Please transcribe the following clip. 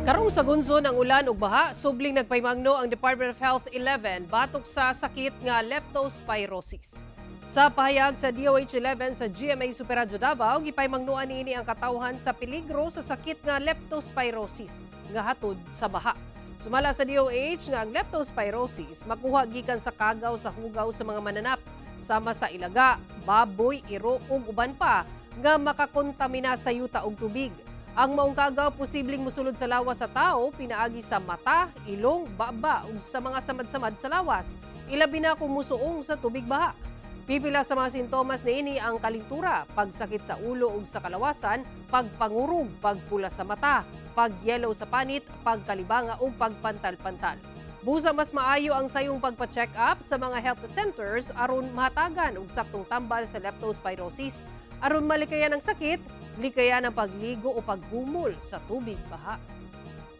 Karong sagunzon ang ulan ug baha, subling nagpaymangno ang Department of Health 11 batok sa sakit nga leptospirosis. Sa pahayag sa DOH 11 sa GMA Super Radyo Davao, gipaymangnoan niini ang katawhan sa peligro sa sakit nga leptospirosis nga hatod sa baha. Sumala sa DOH nga ang leptospirosis makuha gikan sa kagaw sa hugaw sa mga mananap sama sa ilaga, baboy, iro ug uban pa nga makakontamina sa yuta ug tubig. Ang maong kagaw posibleng musulod sa lawas sa tao pinaagi sa mata, ilong, baba ug sa mga samad-samad sa lawas. Ilabi na kung musuong sa tubig baha. Pipila sa mga sintomas niini ang kalintura, pagsakit sa ulo ug sa kalawasan, pagpangurog, pagpula sa mata, pagyelo sa panit, pagkalibanga ug pagpantal-pantal. Busa mas maayo ang sayong pagpa-check up sa mga health centers aron mahatagan og saktong tambal sa leptospirosis. Aron malikayan ang sakit, likayan ang pagligo o paghumol sa tubig baha.